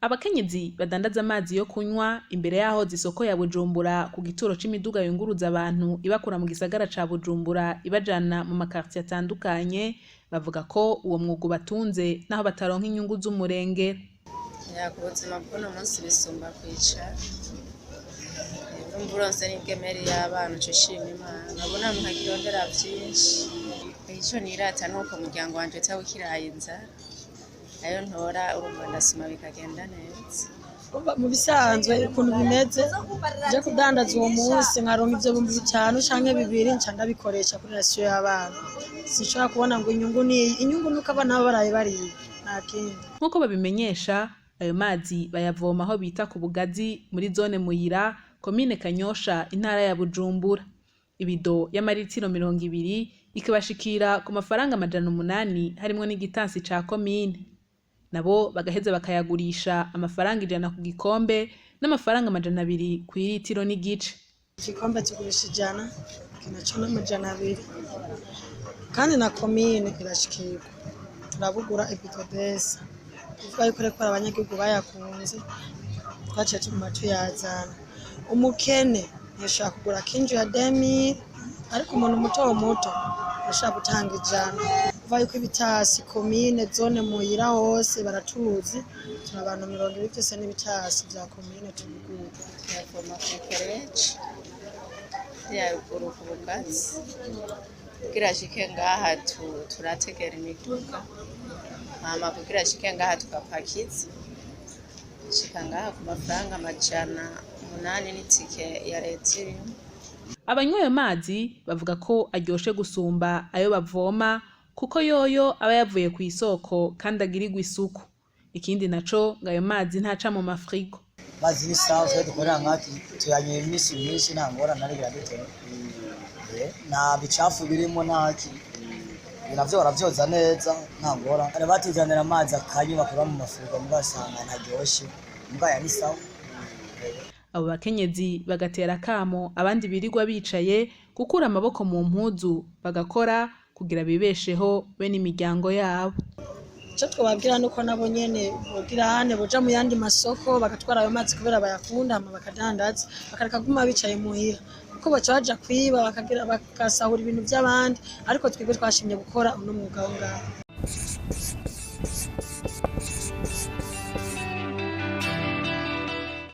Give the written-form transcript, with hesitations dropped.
Abakenyezi badandaza amazi yo kunywa imbere yaho isoko ya Bujumbura ku gituro c'imiduga yunguruza abantu ibakura mu gisagara ca Bujumbura ibajana mu makartier atandukanye, bavuga ko uwo mwuga ubatunze naho bataronka inyungu z'umurengera. Ku buzima bw'uno munsi bisumba kwicara. Urumva uronse n'ingemeri y'abana uca ushima Imana. Urabona ntakirondera vyinshi. Ico nirata nuko umuryango wanje utaba ukiraye inzara. Ayo ntora urumva ndasuma bikagenda neza. Mu bisanzwe ukuntu bimeze, nje kudandaza uwo munsi nkaronka ivyo 5000 canke 2000, nca ndabikoresha kuri ration y'abana. Sinshobora kubona ngo inyungu niyi. Inyungu nuko abana baba baraye bariye, nta kindi. Nk'uko babimenyesha, ayo mazi bayavoma aho bita ku Bugazi muri zone Muyira, komine Kanyosha, intara ya Bujumbura. Ibido y'amaritiro 20 ikabashikira ku mafaranga 800 harimwo n'igitansi ca komine. Nabo bagaheza bakayagurisha amafaranga 100 ku gikombe n'amafaranga 200 kw'iritiro n'igice. Igikombe tugurisha 100, iki naco n'200, kandi na komine irashikirwa. Turabugura ibido desa. Kuvuga yuko rero kubera abanyagihugu bayakunze, twaciye tuguma tuyazana. Umukene ntiyashobora kugura kinju ya 2000, ariko umuntu muto muto arashobora gutanga 100. Kuvuga yuko ibitasi komine zone Muyira hose baratuzi, turi abantu 20 vyose n'ibitasi vya komine tubigura. Tuyavoma kw'ikereje hariya ruguru ku Bugazi. Kugira ashike ngaha turategera imiduga, hama kugira ashike ngaha tugapakiza. Ashika ngaha ku mafaranga 800 n'itike ya leta irimwo. Abanywa ayo mazi bavuga ko aryoshe gusumba ayo bavoma, kuko yoyo aba yavuye kw'isoko kandi agirirwa isuku. Ikindi naco, ngo ayo mazi ntaca mu mafrigo. Amazi ni sawa, twe dukorera ngaha tuyanywera iminsi myinshi, nta ngorane ariko biradutera. Nta bicafu birimo, ntaki, navyo baravyoza neza, nta ngorane. Hari batuzanira amazi akanye bakura mu mafrigo, mugasanga ntaryoshe, muga aya ni sawa. Abo bakenyezi bagatera akamo abandi birirwa bicaye gukura amaboko mu mpuzu bagakora kugira bibesheho be n'imiryango yabo. Ico twobabwira nuko nabo nyene bogira hane boja mu yandi masoko bagatwara ayo mazi kubera bayakunda, hama bakadandaza, bakareka kuguma bicaye muhira, kuko baca baja kwiba, bakagira bagasahura ibintu vy'abandi. Ariko twebwe twashimye gukora uno mwuga wo ngaho.